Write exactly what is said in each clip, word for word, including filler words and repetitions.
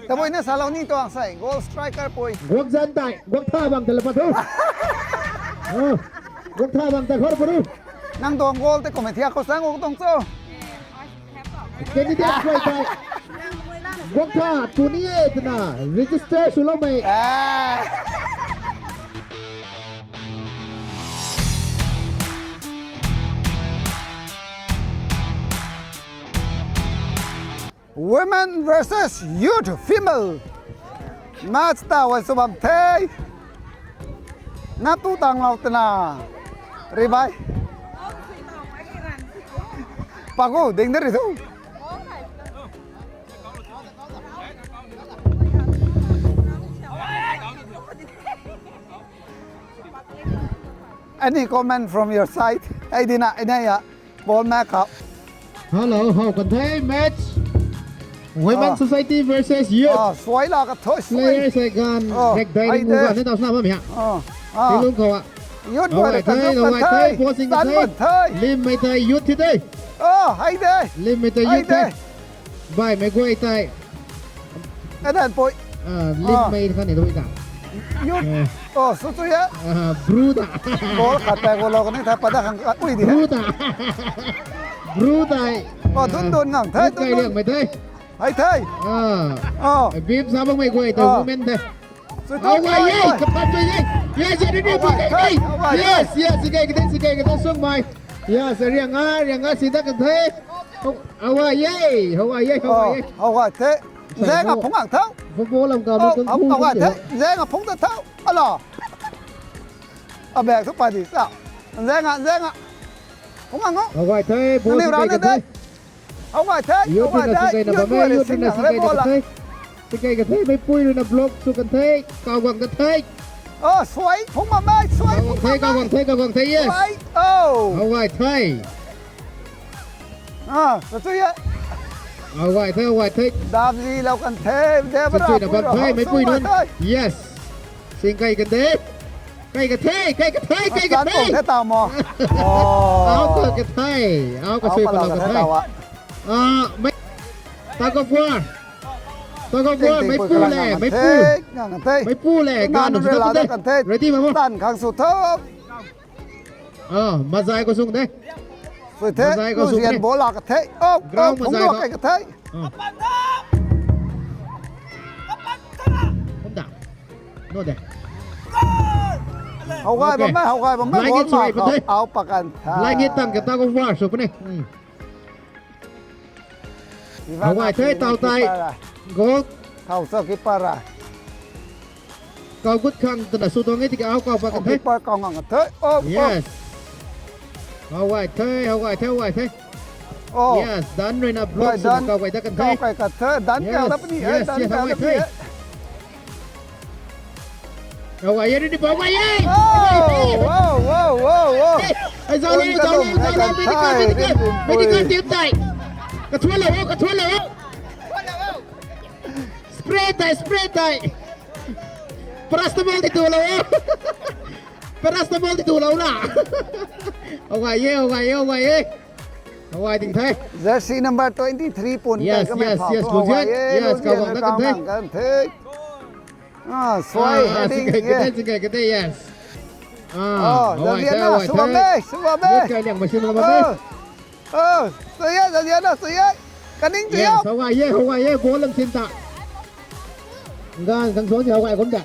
Tabui na salou ni tuang sei, goal striker pui. Guak zan tai, guak tha bang tala pathu. Ah, guak tha bang ta khor puru. Nang tuang goal te kumei thiak khou sang u tuang cho. Candidate kuai tai. Guak tha tu ni e twna register swlou mei. Ah. Women versus youth female match ta wan sw bam the. Nap tu tang lou twna. Ri bai. Pagu ding de ri thu. Any comment from your side? Ai dina, ai na ya. Ball mak khou. Hello, how kan the match? Women Ah. Society versus youth. Ah, suai la ka thoi suai. Player se gan Oh, rek dai ai ring de. Gan ne tau sna bam ya. Ah, ah. Tilung khou a. Youth How boy ai kan the, thei, how kan ai thei, thei, posing kan san thei. Ban thei. Lim mai thei, youth thi thei. Ah, ai de. Lim mai thei, Ai youth de. Thei. Bai mai guay thei. Ai dan poi. Ah, lim Ah. Mai khan ni doi ta. Youth. Eh. Oh, su su ya. Ah, bru ta. Ball khat ta ko lo kan thei pada khang ui di. Bru ta. Bru ta. Oh, dun dun ngang thei, Youth dun kai dun. Liang mai thei. Hai thei. Ah. Oh. Bip sa bang mai guay ta Ah. Women thei. Sui tu How are kai you? Kai. Kapat tu ye. Yes, yes, yes, How are yes, you? Yes, yes, sikai kete, sikai kete sung mai. Yes, riang a, riang a, sida kete. How are you? How are you? How are Oh, you? How are you? Zeng a phung ang thau. Football lam ka Oh, lo kung how, phung how are kung you? Zeng a phung ta thau. Alo. A bag tu pa di sa. Zeng a, zeng a. Phung ang o. How are you? Phung Nang liu ang rana kete. Dai. How are you? Youth How are rina you? Sikai na Youth bam e, rina youth rina sing sikai ang na le bola. Kete. Sikai kete, mei pui rina block su kan the, kau gang kete. Oh, suai, phung ma mai, suai, Kau phung gang the, ma kau mai. Gang the, kau gang the, yes. Suai, oh. How are you? Ah, sa chu ye. Awai the, awai the. Dam zi lou kan the, de Sa bara chu na pui bam ro the, hou mei su pui ma nun. The. Yes. Sing kai kan de. Kai ka the, kai ka the, kai ka Asan the. Kong the tau mo. Oh. Au ka ka the, au ka Au sui ka pa lou lau ka ka the the. Tau a. Ah, mei. Tug of war. Tug of Ting war, ting mei pui pu ka le, lang mei pu. The, ngang the. Mei pu le, Nang gan nu re sa la tu de. Da kan the. Ready, mama. Tan khang su thop. Ah, mazai ko sung de. Sui the, mazai ko sung Luzian de. Ball la ka the. Oh, Ground oh, phung mazai lo ko. Kai ka the. Ah. Hum da. No de. Hau gai Okay. Bam mai, hau gai bam mai, Lai ball ngi ma chai pa khou, the. Au pa kan the. Lai ngi tang ka ta ko war so pa ne. Hmm. Ivan Hau gai Akin the, tau tai. Keeper a. Goal. Thau sa keeper a. Kau gut khang twna su tuang e tiki au kau pa kan the. Keeper kau ngang the. Oh, oh. Yes. Hau gai the, hau gai the, hau gai the. Oh. Yes, Dan rui na block Gai su Dan. Kau gai da kan the. Kau gai ka the. Dan Yes, kau da puni, eh, yes, Dan yes, kau hau da gai puni, the. Eh. Hau gai ye, ready, hau gai ye. Oh, oh, oh, oh, oh. Ai, zau lou, zau lou, zau lou, medical, medical, medical team tai. Ka thuan lou, ka thuan lou. Spray tai, spray tai. Paracetamol di tu lou. Paracetamol di tu lou na. Hau gai ye, hau gai ye, hau gai ye. Hau gai ding the. Jersey number twenty-three pun Yes, kai kamei yes, phau yes, tu hau gai Luzian. Yes, Luzian kau bang na kan the. Kau bang kan the. Ah, suai Ah, heading, sikai yeah. Kete, sikai kete, yes. Ah, Oh, hau gai Luzian the, na, hau gai su bam the. Be, su bam be. Yes, kai liang machine bam be. Oh. Oh, suai ye, Luzian na, suai ye. Kaning tu Yes, yau. Hau gai ye, hau gai ye, goal lam sin ta. Ngan kan suang si hau gai kum da.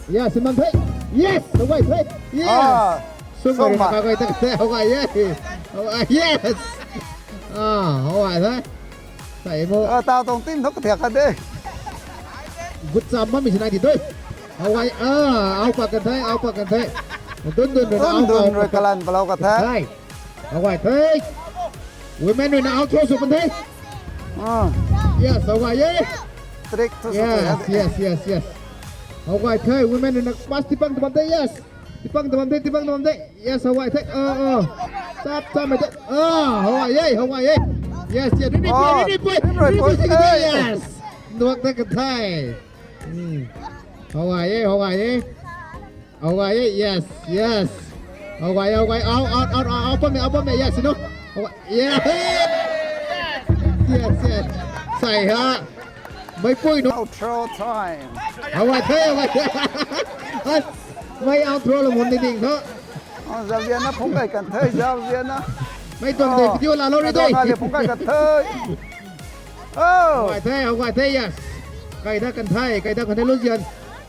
Yes, si man the. Yes, hau gai the. Yes. Ah, Sung so gai ma. Ka gai ta the, hau gai ye. Hau gai, yes. Ah, hau gai the. Sai mo. Ah, tau tong team thok thiak ka de. Good job, mami sinai di doi. Hau gai, ah, au pa kan the, au pa kan the. Dun dun rui na, Dun au dun pa rui kan the. Kalan palau ka the. Hai. Hau gai the. Women rui na au throw su kan the. Ah. Yes, hau gai ye. Trick tu su Yes, tu. Yes, yes, yes. Hau gai the, women rui na pass tipang tu bam the, yes. Tipang tu bam the, tipang tu bam the. Yes, hau gai the. Oh, oh. Chap, chap, mei the. Ah, hau gai ye, hau gai ye. Yes, yes. Ready, Oh, ready, ready, ready, ready, ready, ready. Yes. Nuak the kan the. Hmm. Hau gai ye, hau gai ye. Hau gai ye, yes, yes. Hau gai, hau gai, au, au, au, au, au, pam e, au, pam e, yes, no. Hau gai, yes. Yes, yes. Sai ha. Meipui nu. Outro time. How guay the, how guay the. Mei outro lou mun ni ding tho. Oh, zauzian na phung kai kan the, zauzian na. Mei tuang de video la lou ri doi. Nga le phung kai kan the. Oh. How guay the, how guay the, yes. Kai da kan the, kai da kan the, Luzian.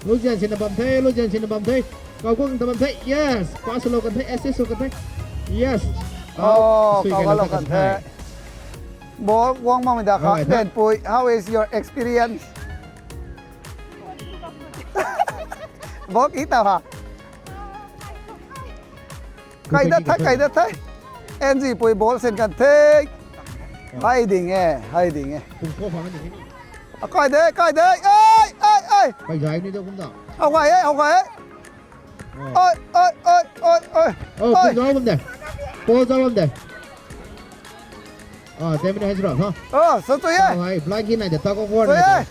Luzian sina bam the, Luzian sina bam the. Kau guang ta bam the, yes. Pass lou kan the, assist lou kan the. Yes. Oh, kau guang lou kan the. Ball guang mak mi da kha. How guay the. Denpui, how is your experience? Ball ki ta ha. Kai da the, kai da the. N G pui ball sin kan the. Hai ding e, hai ding e. Kum kho phang ni. A kai de, kai de. Ai, ai, ai. Kai zai ni da kum da. How guay e, how guay e. Oi, oi, oi, oi, oi. Oh, oi. Kum zau bam de. Paul zau bam de. Ah, ten minute hai sura, ha? Oh, sa tu ye. Oh, hai, blind ki nai de, tug of war nai de.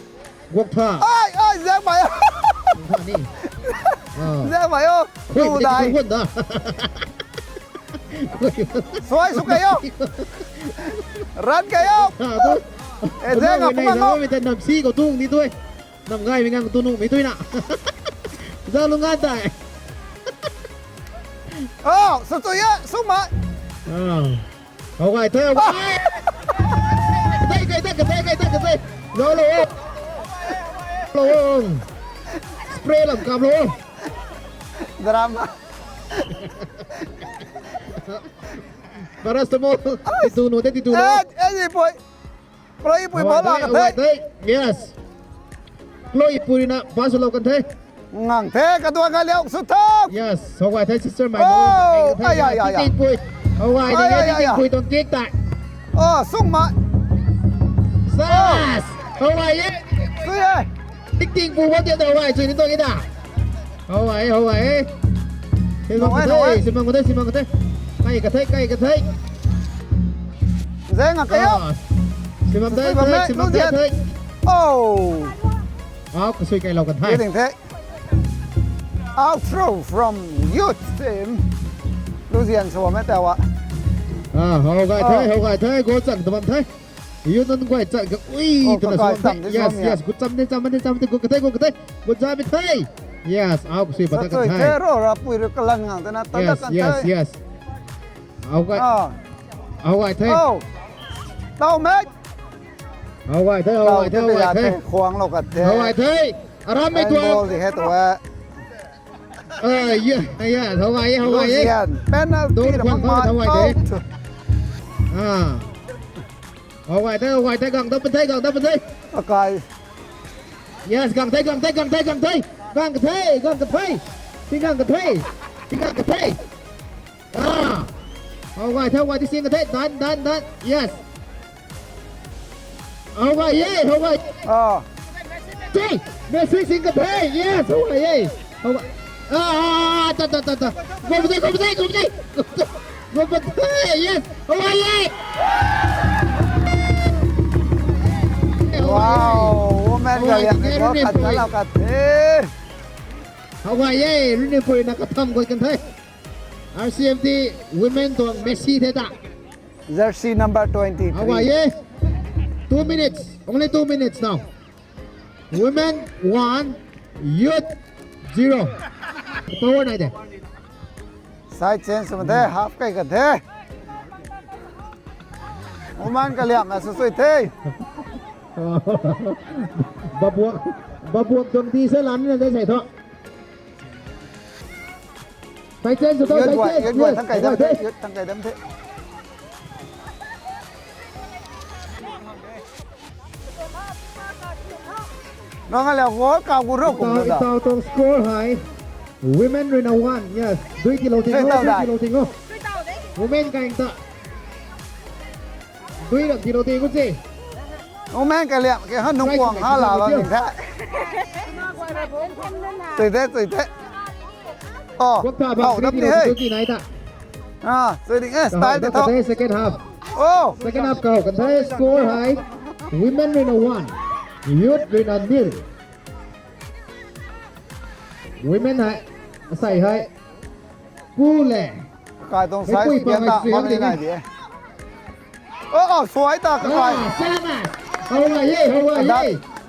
Guak tha. Ai, ai, Zek mai. Guak tha ni. Ah. Zek mai o. Hui, tu dai. Guak da. Suai su kai o. Ran kai o. Ah, tu. Eh, Zek nga pung nai, nga. Zek mi ta nam si ko tung ni tu e. Nam gay mi ngang tu nung mi tu na. Zau lu nga tai. Oh, sa tu ye, su ma. Ah. How guay the, how guay. Kai, kai, kai, kai, kai, kai, kai. Lo, lo. Lo. Spray lam kam lo. Drama. Paracetamol. Titu nu, te titu nu. Eh, eh, pui. Chloe pui ball la kan the. Yes. Chloe pui na pass lou kan the. Ngang the, kaduan ngai liau su tho. Yes, how guay the sister mai. Oh, ai, ai, ai, ai. Ting pui. How guay ni, ting pui tuang kick tai. Oh, sung ma. Yes. How guay ye. Sui ye. Ting ting pui ball tian how guay sui ni tuang e da. How guay, how guay. Simang ka the, simang ka the, simang ka the. Kai ka the, kai ka the. Zeng a kai o. Simang the, simang the. Oh. Au, kasui kai lou kan the. Ding the. Outro from youth team. Luzian sua me tawa. Ah, how guay the, how guay the, goal chang tabam the. Youth nunc guay chang ka ui, oh, tuna sua the. Yes, yes, good cham the, cham the, cham the, good ka the, good ka the. Good cham the. Yes, au kasui bata kan the. Sa the ro, rapui ro kalan ngang tana, tana kan the. Yes, yes, yes. How guay. Ah. How guay the. Oh. Tau mate. How guay the, how guay the, how guay the. Khuang lou kan the. How guay the. Aram mei tuang. Ball di he tu e. Ah, yeah, yeah, how guay, how guay. Luzian, penalty. Don't na khuang ma, how guay the. Out. Ah. How guay the, how guay the, gang da pen the, gang da pen the. Akai. Yes, gang the, gang the, gang the, gang the. Gang the, gang the. Ting gang the. Ting gang the. Ah. How guay the, how guay the, sing the. Done, done, done. Yes. How guay ye, how guay. Ah. Hey, Messi sing ka the. Yes, how guay ye. How guay. Ah, ah, ah, ta, ta, ta, ta. Go for the, go for the, go for the. Go for the, yes. How guay ye. Wow, woman ka liang ka the. How guay ye, Rinpui na katham guay kan the. R C F D women tuang Messi the ta. Jersey number twenty-three. How guay ye. Two minutes, only two minutes now. Women one, youth zero. Power nai de. Side change sw the, half kai ka the. Woman ka liam na sw sui the. Babuak, babuak tuang ti se lan na de sai tho. Side change sw tho, side change. Youth guay, youth guay, thang kai dam the, youth thang kai dam the. Nang a liau goal ka gu ro kum na da. Itaw tuang score hei. Women rui na one, yes. Dui tilou ting o, dui tilou ting o. Women ka ing ta. Dui ram tilou ting o se. Women ka liam ke han nung kuang ha la lo ning the. Tui the, tui the. Oh, guak ta bang, oh, three dam ni zero hey. Tui nai ta. Ah, sui ding eh, style de tho. Second half. Oh. Second half kau kan the score hei. Women rui na one. Youth rui na nil. Women hei. Asai hei. Pu le. Kai tuang sai si bian ta, ma ni nai di e. Oh, oh, suai ta ka kai. Ah, sana. How guay ye, how guay ye.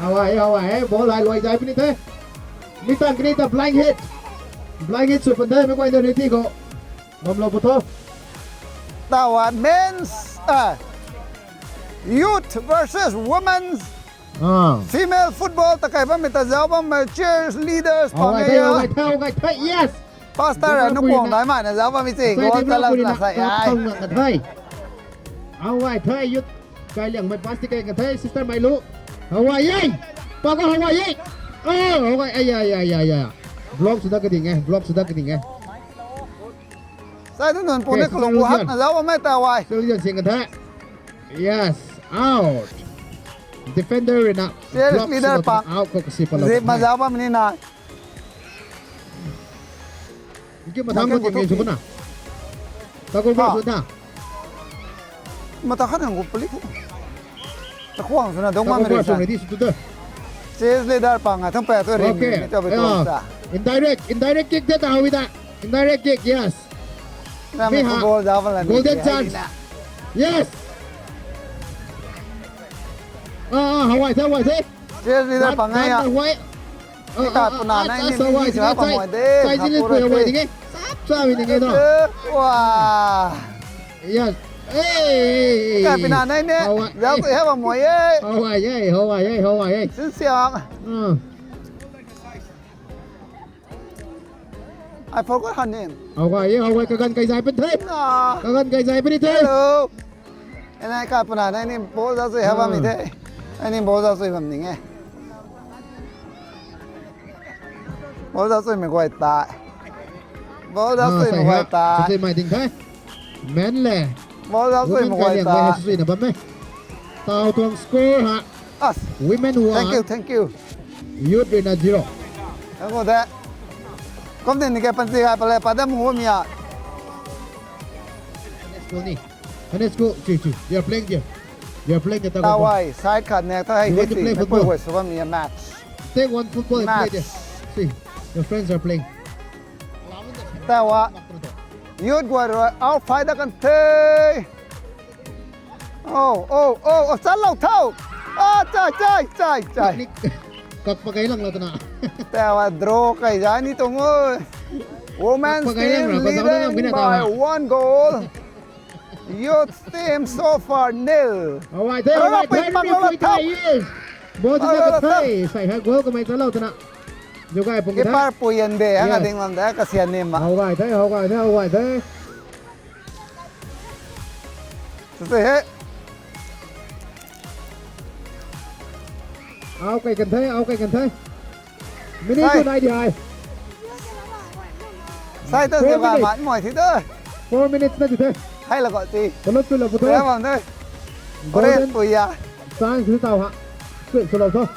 How ai, how ai, ball ai luai zai puni the. Mi tang kini ta blind hit. Blind hit sw pun the, mi kuai na riti ko. Bam lo puto. Tawa men's, ah, youth versus women's, ah, female football ta kai bam mi ta zau bam mi cheerleaders. How ai, how ai, how ai, yes. Pastor, nu kuang dai mai na zau bam mi che. Goal ta la sa ai. How ai, how ai, youth. Kai liang mai pass ti kai ka the, sister mai lu. How ai, ei. Pa ko how ai, ei. Oh, how ai, ei, ei, ei, ei, ei. Block sw da ka ding e, block sw da ka ding e. Sai tu nun pune kalung bu hak na zau bam mai ta wai. Still yan sing ka the. Yes, out. Defender rui na. Cheerleader pa. Out ko kasi pa lo. Zip ma zau bam ni na. Ki mathang ko ting sw na. Ta ko ba sw na. Mata khat nang ko pali ko. Ta kuang sw na dong ma mi rui sa. Cheerleader pa nga thang pa tu ring ni ta ba tu sa. Indirect, indirect kick de ta wi da. Indirect kick, yes. Na mi ko ball zau bam la. Golden chance. Yes. Ah, ah, how ai the, how ai the. Cheerleader pa ngai a. How ai. Ita puna nai ni ni sa pa moi de. Sai ni pui moi ding e. Sap sa mi ding e no. Wow. Yes. Hey. Ka pina nai ne. Zau tu he pa moi e. How ai, how ai, how ai. Sin siang. Hmm. I forgot her name. How ai, how ai, kagan kai zai pen the. Ah. Kagan kai zai pen the. Hello. Ena ka puna na ni ball zau sui ha bam ni the. Ai ni ball zau sui bam ning e. Ball zau sui mi guay ta. Ball zau sui mi guay ta. Sui mai ding the. Men le. Ball zau sui mi guay ta. Sui na bam e. Tau tuang score ha. As. Women one. Thank you, thank you. Youth ruina zero. Thank you, de. Kom din ni ke pansi hai pale padam hu mia. Let's go ni. Let's go. Chi, chi. They are playing there. They are playing there. Tawai, side khat nek tha hai. You want to play football? Pui wai suba mia match. Take one football and play there. See, your friends are playing. Tawa. Youth guay rui out fight da kan the. Oh, oh, oh, oh, chan lou thau. Ah, chai, chai, chai, chai. Kak pakai lang la tana. Tawa draw kai zai ni tuang o. Women's team leading by one goal. Youth team so far nil. Alright, there, alright, there, pui pak lou la thau. Ball to the thai. Sai ha goal kamei chan lou tana. Jukai pung tha. Keeper pui yan de, hang ading lam da kasian ni ma. Hau gai the, hau gai the, hau gai the. Sese he. Au kai kan the, au kai kan the. Minute tu nai di hai. Sai ta se ba mat moi thi de. Four minutes na di the. Hai la ko ti. Kolot tu la bu the. Ya bam de. Golden. Correct tu ya. Chance tu tau ha. Sui sui lou tho.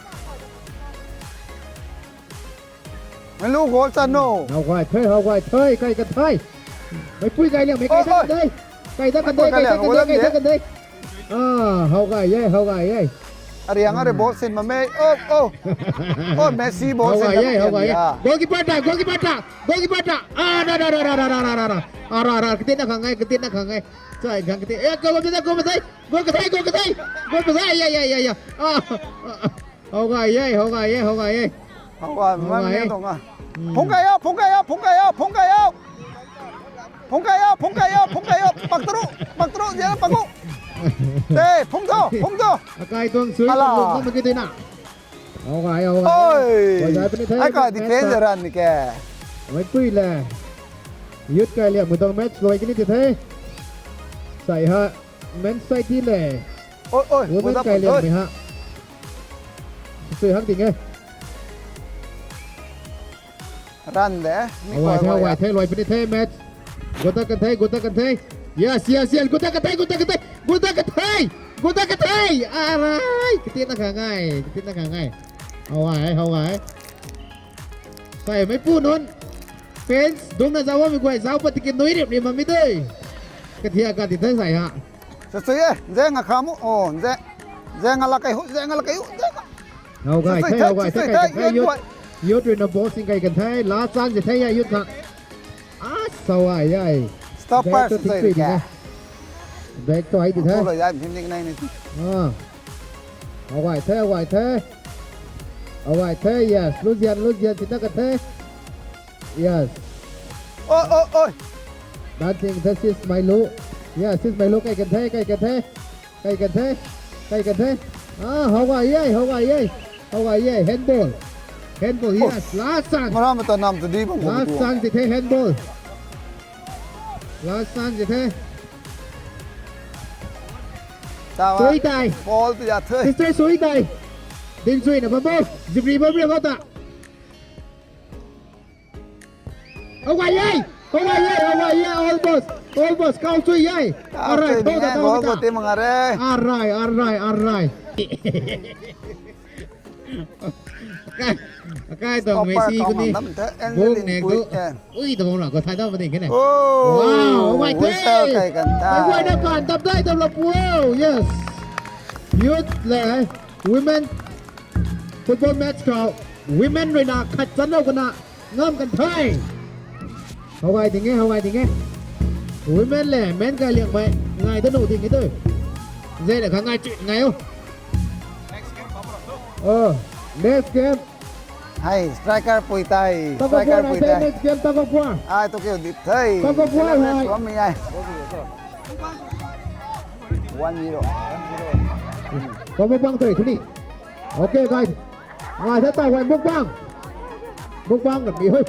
Mei lu goal chan no. Hau gai the, hau gai the, kai kan the. Mei pui kai liang, mei kai da kan de. Kai da kan de, kai da kan de, kai da kan de. Ah, hau gai ye, hau gai ye. Ariang are ball sin ma mei. Oh, oh. Oh, Messi ball sin ma mei. Goalkeeper ta, goalkeeper ta, goalkeeper ta. Ah, ra, ra, ra. Ah, ra, ra, katin na khang ngai, katin na khang ngai. Chai khang katin. Eh, goal katin, goal katin. Goal katin, goal katin. Goal katin. Ya, ya, ya, ya. Ah, ah, ah. Hau gai ye, hau gai ye, hau gai ye. Hau gai, hau gai ye. Phung kai yo, phung kai yo, phung kai yo, phung kai yo. Phung kai yo, phung kai yo, phung kai yo. Pak tru, pak tru, zia pak u. Te, phung tho, phung tho. Akai tuang sui, ala. Tuang lung na maki tei na. Hau gai, hau gai. Oi. Hau gai puni the. Ai ka defense ran ni ke. Mei pui le. Youth kai liang mei tuang match loi kini ti the. Sai ha. Men side di le. Oi, oi, women kai liang mei ha. Sui hak ding e. Ran de. Awai the, awai the, loi puni the match. Gota kan the, gota kan the. Yes, yes, yes, gota kan the, gota kan the. Gota kan the. Gota kan the. Arai, katin na khang ngai, katin na khang ngai. Awai, awai. Sai mei pu nunc. Fans, dung na zauc mei guay, zauc pat tiki nui rip ni mami de. Kathia ka ti the sai ha. Sa sui e, nze nga khamu, oh, nze, nze nga la kai hu, nze nga la kai hu, nze nga. Hau gai the, hau gai the, kai the, youth, youth ruina ball sing kai kan the, last chance the ya youth kha. Ah, sa ai ai. Stopper sa sui ka. Back to ai di the. Lo ya, him ning nai ni. Ah. Hau gai the, hau gai the. Hau gai the, yes. Luzian, Luzian, sita ka the. Yes. Oi, oi, oi. Dancing, this is Mailu. Yes, this is Mailu. Kai kan the, kai kan the. Kai kan the. Kai kan the. Ah, hau gai ye, hau gai ye. Hau gai ye. Handball. Handball, yes. Last chance. Mara mata nam tu di bang. Last chance the handball. Last chance the. Tawa. Sui tai. Ball tu ya the. Sister sui tai. Ding sui na bam bo. Zibri bam ri ko ta. Away, yay! Away, yay! Away, yay! Almost! Almost! Kau chui, yay! Alright, hold on, hold on. Alright, alright, alright. Kai, kai tong Messi kuni. Buk nek tu. Ui, tong la ko thai tau ma ding kene. Wow, away, whistle kai kan ta. Away na kan tap dai tap la pu. Yes. Youth le, women football match khou women ruina khat chan lou kana ngam kan the. Hau gai ding e, hau gai ding e. Women le men kai liangmei ngai da nu ding e tu. Zai le kha ngai chu ngai o. Oh, next game. Hai, striker pui tai, striker pui tai. Next game tug of war. Ai, tu kiu di thei. Tug of war hai. One zero. Tug of war tei kuni. Okay, guys. Ngai sa ta wai mukbang. Mukbang na mi hoi.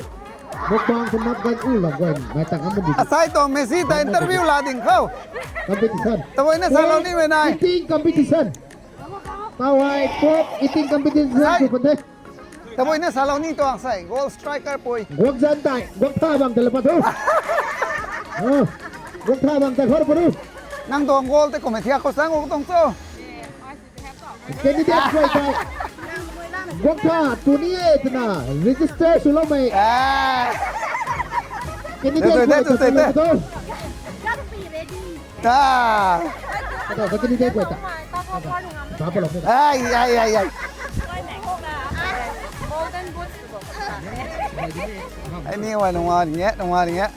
Mukbang tu nap gan u lam guay ngai tang am di. Asai tuang Messi ta interview la ding khou. Competition. Tabui na salou ni mei nai. Eating competition. Ta wai pork eating competition tu pun the. Tabui na salou ni tuang sai goal striker pui. Guak zan tai, guak tha bang tele pa thu. Oh. Guak tha bang tai khor pa thu. Nang tuang goal te kum e thia khou sang u tuang cho. Candidate guay tei. Guang tha, tuni e twna register swloumei. Ah. Candidate guay tei, tei, tei, tei. Ah. Candidate guay tei. Ai, ai, ai, ai. Ai, ni wai nunga ring e, nunga ring e.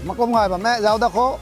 Makum ngai bam e, zauc da khou.